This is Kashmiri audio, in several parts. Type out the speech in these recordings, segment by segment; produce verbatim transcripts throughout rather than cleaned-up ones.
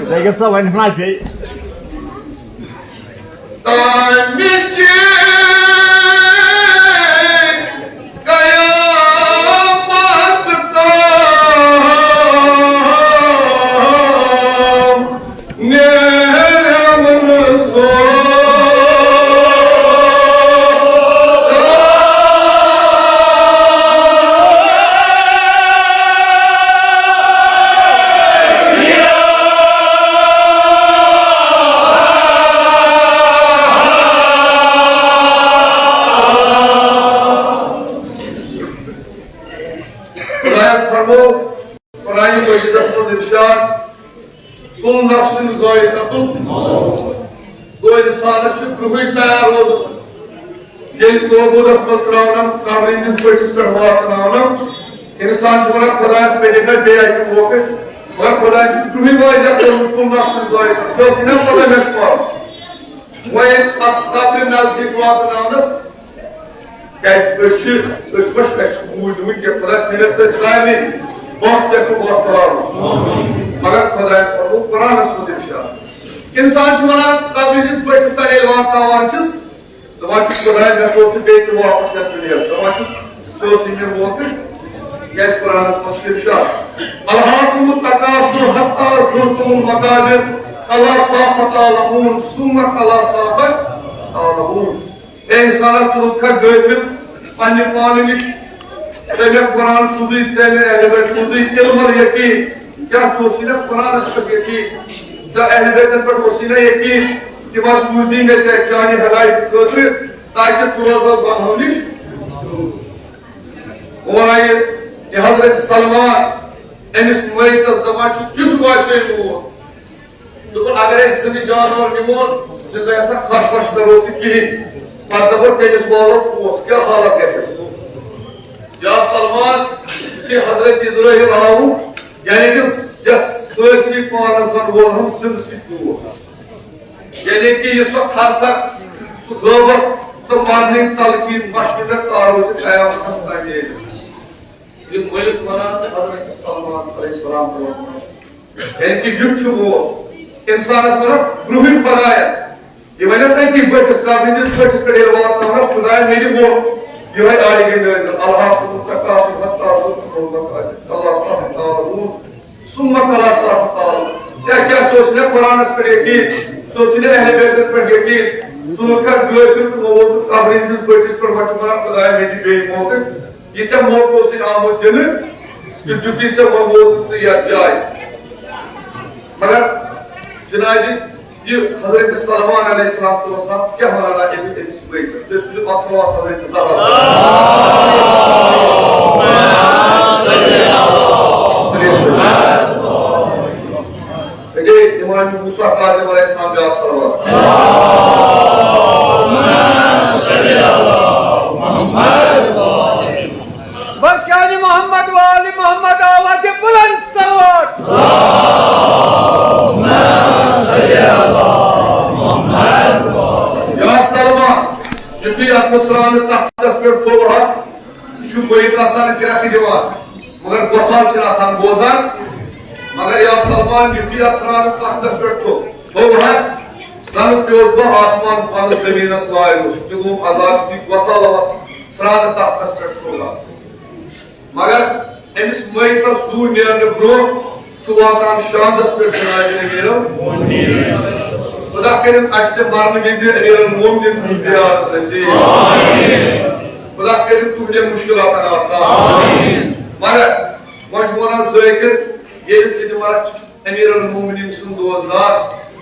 زیگن سا ونہِ ہنا بیٚیہِ۔ تمہِ چہِ قیامت تام نیرن نہٕ سۄ۔ خدایَن فرموو قرآن مجیدس منٛز ارشاد، "کل نفس ذائقۃ الموت"۔ گوٚو، انسانس چھُ برونٛہٕے تیار روزُن۔ ییٚلہِ قوبوٗدس منٛز ترٛاونم، قبرِ ہٕنٛدِس بٔٹھِس پٮ۪ٹھ واتناونم، اِنسان چھُ وَنان، خۄدایَس پٮ۪ٹھ دِتھ مےٚ بیٚیہِ اَکہِ موقعہٕ، مگر خۄدایَن چھُ برٛونٛہٕے واضح کوٚرمُت، کُل نفسُن ذائقہ۔ کٲنٛسہِ نہ پَتہ مےٚ چھُ مَرُن۔ وۄنۍ ییٚلہِ اَتھ قبرِ نزدیٖک واتناونَس، کیٛازِ أسۍ چھِ، أسۍ ما چھِ، اَسہِ چھُ موٗدمُت کینٛہہ، خۄدا کھٔنِتھ أسۍ سارنٕے بس تہٕ بس سلام۔ مگر خۄدایَن فرموو قرآنَس منٛز اِرشاد۔ اِنسان چھُ وَنان، قبرِ ہٕنٛدِس بٔٹھِس تام ییٚلہِ واتناوان چھِس، دَپان چھُس، خۄدایا، مےٚ کوٚر تہٕ بیٚیہِ تہِ واپس یَتھ دُنیاہَس۔ دَپان چھُس، ژٕ اوسُے مےٚ موقعہٕ، کیٛازِ قرآنَس منٛز چھُ اِرشاد، ألهاكم التكاثر حتى زرتم المقابر، كلا سوف تعلمون، ثم كلا سوف تعلمون۔ اے اِنسانا، ژٕ روٗزکھا غٲفِل پننہِ پانہٕ نِش؟ ژےٚ مےٚ قرآن سوٗزُے، ژےٚ مےٚ اہلِ بیت سوٗزُے، علم الیقین۔ کیٛاہ ژٕ اوسُے نہ قرآنس پٮ۪ٹھ یقین؟ ژےٚ اہلِ بیتن پٮ۪ٹھ اوسُے نہ یقین؟ تِم حظ سوٗزی مےٚ ژےٚ چانہِ ہدایتہٕ خٲطرٕ، تاکہِ ژٕ روزکھ گۄنہو نِش۔ وۄنۍ آیہِ یہِ حضرت سلمان أمِس مٲیتس دپان چھُس، کیُتھ باسیو لوٗکھ؟ دوٚپُن، اگرے زِندٕ جانور نِمون، زِندٕ ہسا خۄش وۄش کروس نہٕ کِہیٖنۍ۔ پتہٕ دپو، تٔمِس والو پوس، کیٛاہ حالت گژھِ اَسہِ؟ یا سلمان، یُتھُے حضرت عزرائیل آو، یعنی کہ یتھ سٲرسٕے پانس زن ووٚنہم زِندٕ سۭتۍ دوٗر۔ یعنی کہ یہِ سۄ تھر تھر، سُہ غٲبت، سۄ مرنٕچ تلقین، مشکِلت تارو تہِ قیامتس تام ییٚلہِ۔ یہِ مٲلِک ونان تہٕ حضرت سلمان علیہ السلام تہِ وسان۔ یعنی کہ یُتھ چھُ ووت۔ انسانس ونان برونٛہٕے خۄدایا۔ یہِ ونان تٔتی بٔٹھِس، قبرِ ہٕنٛدِس بٔٹھِس پٮ۪ٹھ ییٚلہِ واتناونس، خۄدایا، مےٚ تہِ ووت۔ یِہوٚے آیہِ گٔے نٲزِل، ألهاكم التكاثر حتى زرتم المقابر، كلا سوف تعلمون، ثم كلا سوف تعلمون۔ کیٛاہ، کیٛاہ ژٕ اوسُے نہ قرآنس پٮ۪ٹھ یقین؟ ژٕ اوسُے نہ اہلِ بیتس پٮ۪ٹھ یقین؟ ژٕ روٗدکھا غٲفِل تہٕ ووتُکھ قبرِ ہٕنٛدِس بٔٹھِس پٮ۪ٹھ، وۄنۍ چھُکھ ونان، خۄدایا، مےٚ دِ بیٚیہِ موقعہٕ۔ یہِ ژےٚ موقعہٕ اوسُے آمُت دِنہٕ، تہٕ دیُتُے ژےٚ وۄنۍ ووتُکھ ژٕ یتھ جایہِ۔ مگر جنابِ، یہِ حضرت سلمان علیہ السلام تہٕ وسلام کیٛاہ ونان آسہِ أمِس، أمِس مٲلِکس؟ تُہۍ سوٗزِو اکھ صلوات حضرت زہرا۔ أکے امام موسیٰ کاظم علیہ السلام بیٛاکھ صلوات۔ بر شان محمد و آل محمد آواز بلند صلوات۔ یا سلمان، یُتھُے اَتھ سرٛانہٕ تختس پٮ۪ٹھ پھوٚل حظ، یہِ چھُ بٔرِتھ آسان کرٛٮ۪کھ دِوان، مگر گۄسال چھِنہٕ آسان بوزان۔ مگر یا سلمان، یُتھُے اَتھ سرٛانہٕ تختس پٮ۪ٹھ پھوٚل، پھوٚل حظ، زن پیوس بہٕ آسمان پنہٕ زٔمیٖنس لایہِ اوس۔ تہِ گوٚو عذاب، یُتھُے گۄسال وَتھ سرٛانہٕ تختس پٮ۪ٹھ پھوٚل حظ۔ مگر أمِس مٲیتس زُو نیرنہٕ برونٛہہ چھُ واتان شاندس پٮ۪ٹھ جناب امیرن۔ خدا کٔرِن اَسہِ تہِ مرنہٕ وِزِ امیرن مومنین سٕنٛز زیارت نصیب۔ خدا کٔرِن تُہنٛدٮ۪ن مُشکلاتن آسان۔ مگر وۄنۍ چھُ ونان ذٲکر، ییٚلہِ ژٕ تہِ مرکھ، ژٕ چھُکھ امیرن مومنین سُنٛد دوستدار،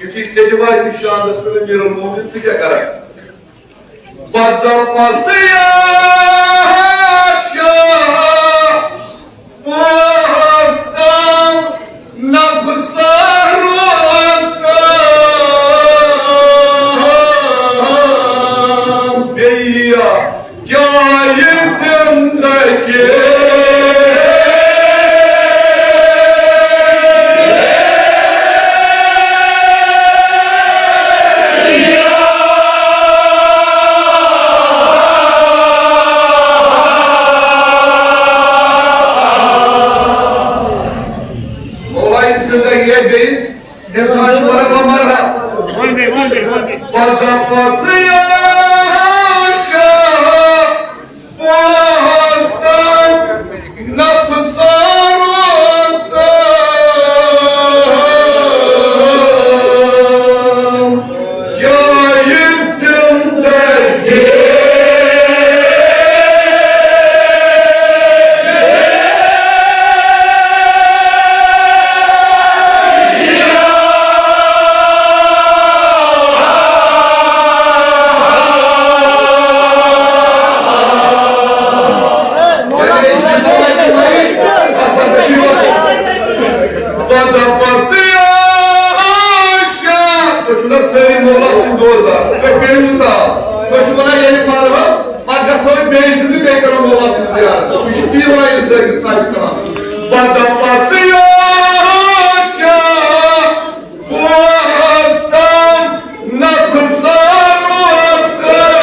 یُتھُے ژےٚ تہِ واتہِ شاندس پٮ۪ٹھ امیرن مومنین، ژٕ کیٛاہ کرکھ؟ پتہٕ پسیا شاہ پوستم نفسا روستم بیٚیہِ کیٛاہ یہِ زندگی؟ مولا، یہِ زندگی ہے بیٚیہِ۔ اِنسان چھُ وَنان، بہٕ مَرٕ ہا۔ وَن بیٚیہِ، وَن بیٚیہِ، وَن بیٚیہِ۔ پَتہٕ پَسہٕ یہِ شاہ پوستَن نفسَن روستَن۔ کیٛاہ یہِ زِندگی؟ پتہٕ پَسہٕ یہِ شاہ۔ تُہۍ چھِو نا سٲری مولا سٕنٛدۍ دوستدار؟ تُہۍ کٔرِو نہٕ تاو۔ تُہۍ چھِو وَنان، ییٚلہِ مَرٕ ہا، بیٚیہِ سٕنٛدِ بیٚیہِ کرو مولا سٕنٛز زیارت۔ یہِ چھُ پیٖر عزیز لٲگِتھ سانہِ کلام۔ بہٕ دَپَس یا شاہ وستم نفسان وستم۔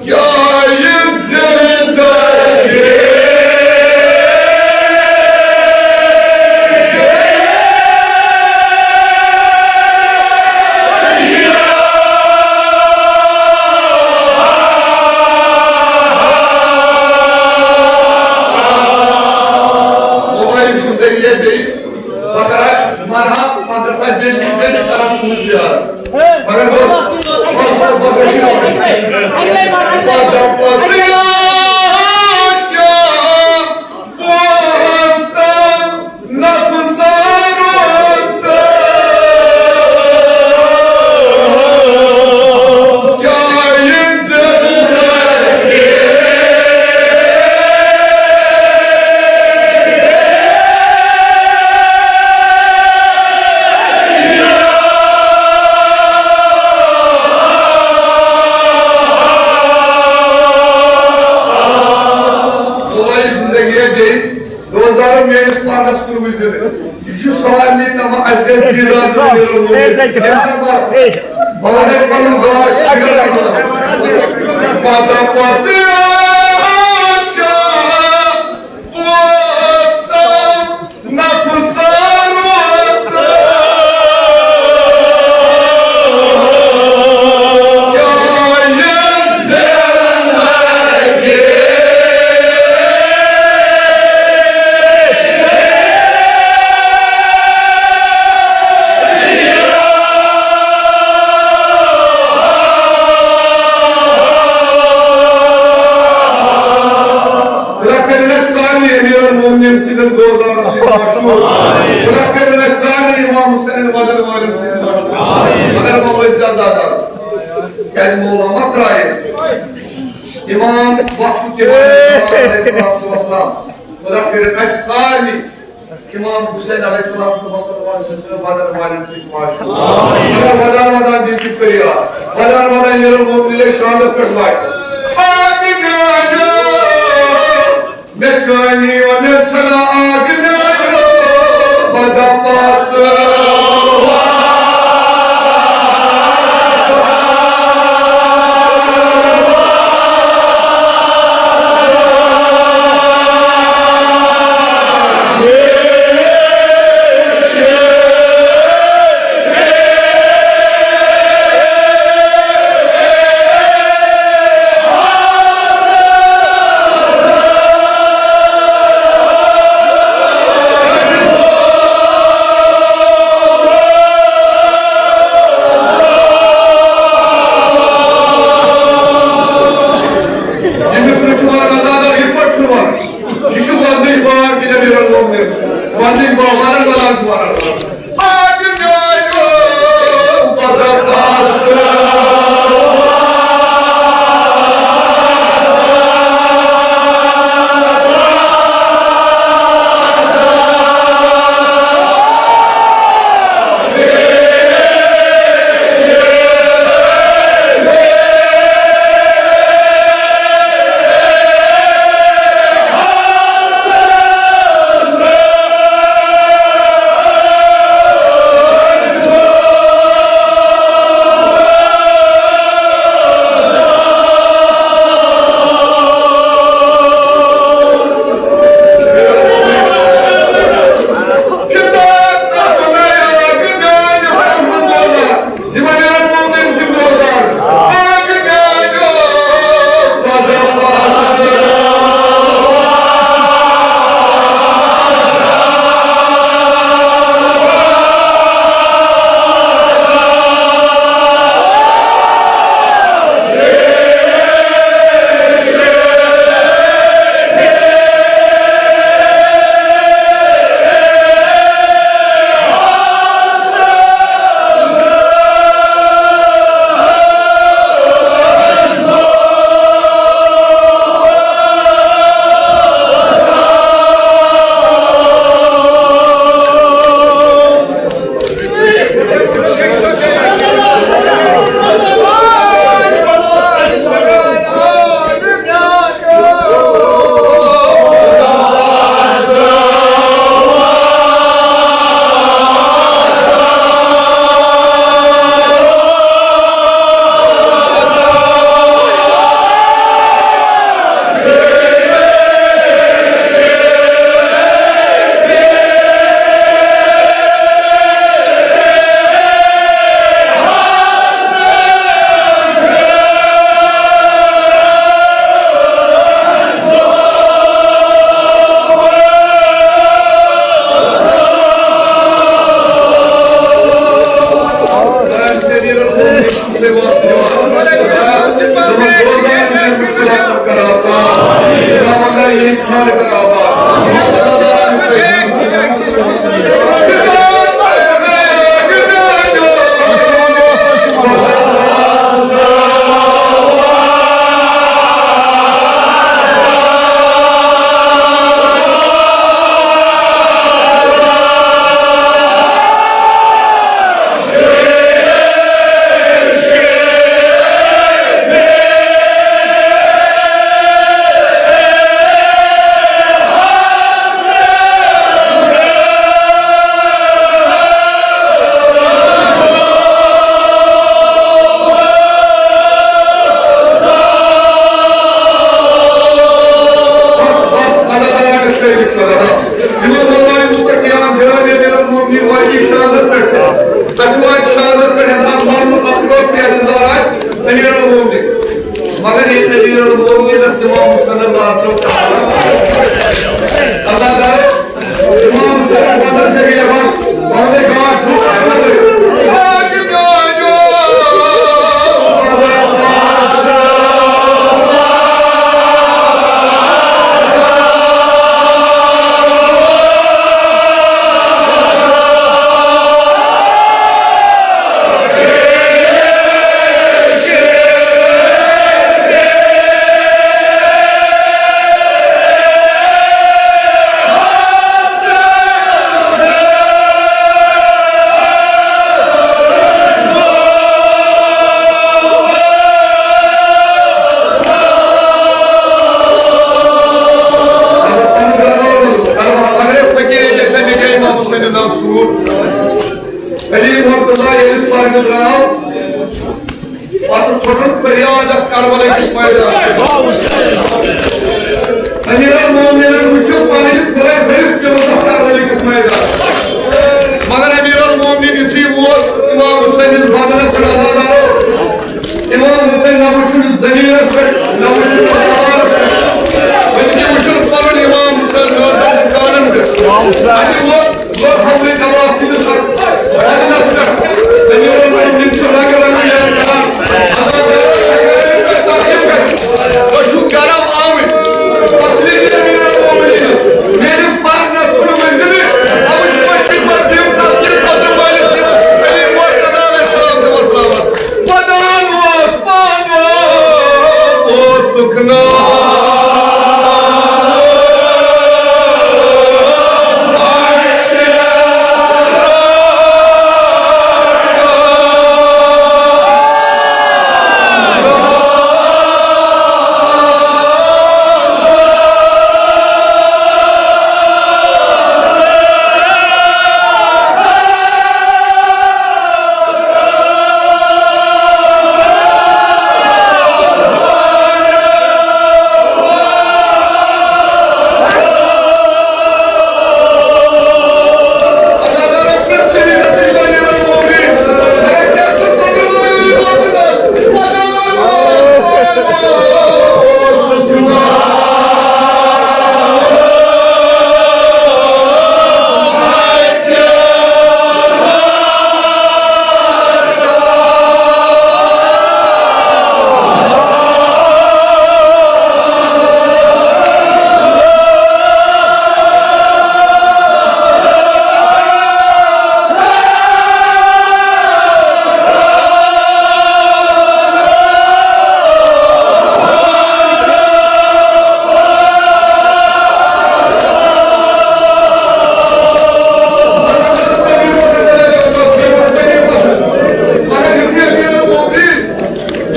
کیٛاہ یہِ زندگی؟ موبایل زندگی ہے بیٚیہِ۔ بہٕ کرٕ مرحب، پتہٕ گژھٕ بہٕ بیٚیہِ، بیٚیہِ کرٕ بہٕ تُہٕنٛز زیارت۔ مگر بہٕ، بس، بس، بس، بس، بس، بس، بس، نفسان وستم۔ کیٛاہ یہِ زندگی؟ سوے زندگی ہے بیٚیہِ۔ دوستانو، میٲنِس پانس کُن وٕچھزِ نہٕ۔ یہِ چھُ سارنٕے تمام، اَسہِ گژھِ دیٖدار زٔمیٖنَن منٛز۔ ہے، ہے، ہے۔ کیٛاہ سا بات؟ ہے۔ بہٕ وَنَے پَنُن گاش، اگر پَتہ پَسے آسہِ، بوزتَم نفسَن وَسَن۔ کیٛاہ یہِ زِندگی؟ خدا کٔرِنۍ اَسہِ سارنٕے أمیٖر المومنیٖن سٕنٛدٮ۪ن گوردارَن سۭتۍ مشہوٗر۔ خدا کٔرِنۍ اَسہِ سارنٕے امام حسینَن وَدَن والٮ۪ن سۭتۍ مشہوٗر۔ مگر وۄنۍ ؤتھۍ زیادٕ زیادٕ۔ کیٛازِ مولا ما ترٛایہِ اَسہِ؟ امام وقت کہِ علیہ الصلوۃ والسلام۔ خدا کٔرِنۍ اَسہِ سارنٕے امام حسین علیہ الصلوۃ والسلام سٕنٛدٮ۪ن وَدَن والٮ۪ن سۭتۍ مشہوٗر۔ مگر ودان ودان دِژ یہِ فریاد۔ ودان ودان نیرو مومنیٖن شانٛدَس پٮ۪ٹھ واتہِ۔ آدِ میٛانیو، مےٚ کٲنی وَنان چھَنا آدِ میٛانیو، بہٕ دَپَس۔ ییٚمِس نہٕ چھُ وَنان اللہ تعالیٰ یِتھ پٲٹھۍ چھُ وَنان۔ یہِ چھُ وَننٕکۍ بار کِنہٕ یہِ رنٛگوو مےٚ؟ وَننٕکۍ بار، وَنان وَنان چھُ وَنان۔ یِمو ووٚن مُتقیان جناب امیر المومنین واجہِ شانس پٮ۪ٹھ چھِ۔ تۄہہِ چھُو اَتہِ شانس پٮ۪ٹھ اِنسان مانُن، اَتھ لوٚگ کینٛہہ اِنتظار آسہِ امیر المومنین۔ مگر ییٚلہِ امیر المومنینس امام حسین اللہ ترٛوو، اللہ تعالیٰ امام حسین اللہ تعالیٰ چھُ یہِ دَپان، پَنُن گاش زُو اگرے فقیر ییٚتہِ آسہِ ہا، مےٚ جایہِ امام حسین ناو سوٗر۔ علی مرتضیٰ ییٚلہِ سۄرگہٕ درٛاو، پتہٕ ژھوٚٹُن فریاد اَتھ کربلا کِس میدانس۔ امیر المومنینن وُچھُکھ پنٕنۍ خۄداے بٔرِتھ پیوٚمُت اَتھ کربلا کِس میدانس۔ مگر امیر المومنین یُتھُے ووت امام حسینس بدنس پٮ۪ٹھ، اللہ تعالیٰ امام حسین نہ وُچھُن زٔمیٖنَس پٮ۪ٹھ، نہ وُچھُن آسمانَس پٮ۪ٹھ، بلکہِ وُچھُن پَنُن امام حسین نٲصر کانَن پٮ۪ٹھ۔ اَتہِ ووت، ووت حضرت عباس سٕنٛدِس اَتھ بدنَس پٮ۪ٹھ۔ أمیٖر المومنیٖن چھُ رنٛگہٕ رنٛگہٕ یَتھ کران۔ تُہۍ چھِو گرم آمٕتۍ۔ اصلی أمیٖر المومنیٖن، میٲنِس پرنَس کُن ؤنۍ زِ نہٕ، بہٕ وٕچھِ پٔتمہِ پٮ۪ٹھ دِم تَس ییٚمہِ پَتہٕ مٲلِس تہِ علی مرتضیٰ علیہ السلام تہِ وَسلامَس۔ ودان اوس پانہٕ اوسُکھ نہٕ۔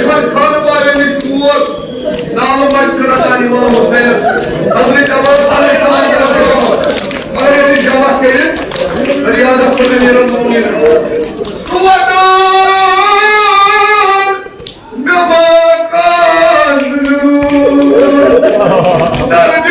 یِمن خانہٕ والٮ۪ن نِش ووت، نالہٕ منٛز چھُ رٹان امام حسینس، حضرت عباس علیہ السلام چھُ رٹان۔ مگر ییٚلہِ جمع کٔرِتھ، ریاضت کوٚر أمیٖر المومنیٖنن۔ سُہ وَدان مےٚ واقعس درد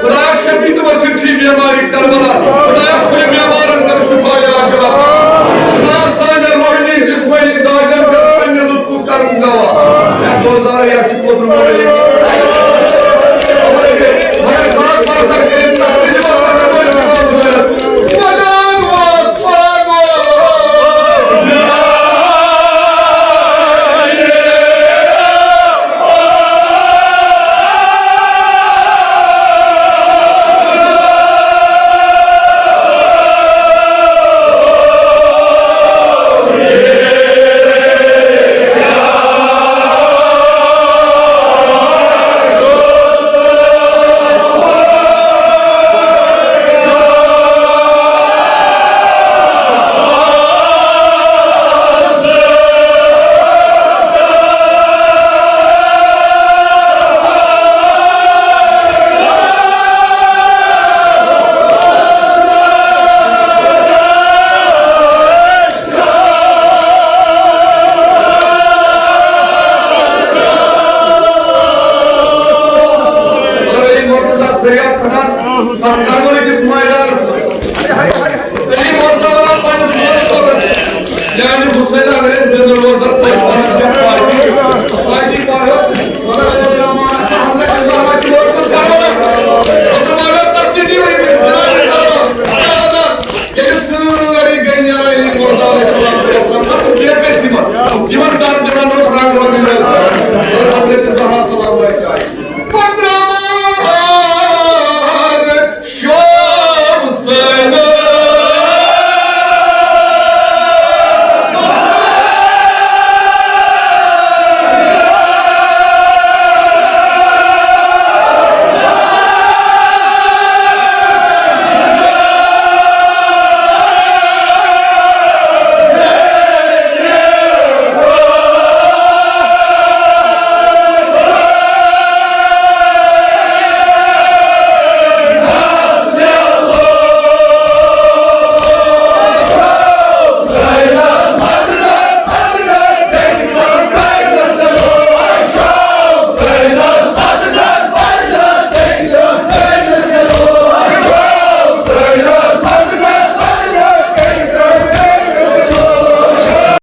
خۄدا شفیع تہٕ ؤسِتھ چھُے بیمارِ کربلا۔ خۄدایا، کھُلہِ بیمارن کر شفا عاجلا۔ خۄدایا، سانٮ۪ن روحٲنی جسمٲنی دادٮ۪ن کر پننہِ لطفُک کرم گواہ۔ یا دوزار یا چھُ کوٚرمُت۔ یعنی حسین اگر أسۍ زندٕ روزان توتہِ پرس پٮ۪ٹھ پارٹی، پارٹی پرس